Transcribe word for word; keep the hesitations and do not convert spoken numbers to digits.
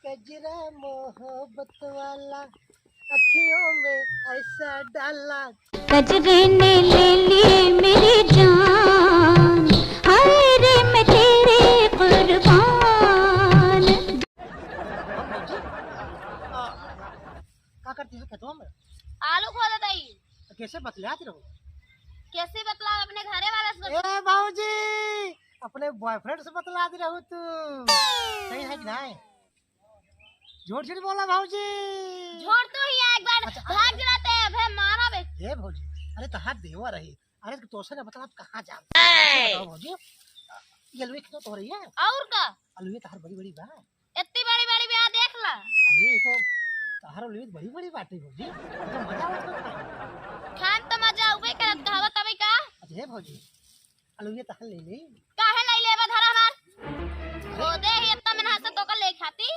गजरा मोहब्बत वाला अखियों में ऐसा डाला। गजरे ने ले ली मेरी जान, हाय रे मैं तेरे कुर्बान। का करती हो खेतवा में? आलू खोदत हई। तो कैसे बतलात रहो? कैसे बतलाओ अपने घरे वाला से? ए भौजी, अपने बॉयफ्रेंड से बतलात रहो तू। सही है कि नहीं? झूठ झूठ बोला भौजी। झूठ तो ही है, एक बार अच्छा, भाग जाते हैं, अबे मारा बे। ए भौजी, अरे तहार देवर रही। अरे तो तोसे ना बतलात कहाँ जाब? ए! बताओ भौजी, ये अलुए कितना तो रही है? और का? अलुए तहार बड़ी बड़ी बा। इतनी बड़ी बड़ी बा, देख ला। अरे ये तो तहार अलुए बड़ी बड़ी बाटे भौजी, तो मजा आवत होत खाए। खान तो मजा उबे करत, कहावत अबे का? अच्छा हे भौजी, अलुए तहार ले ले। काहे ले लेबा धरा हमार? खोदे ही इतना मेहनत से तोका ले खाती।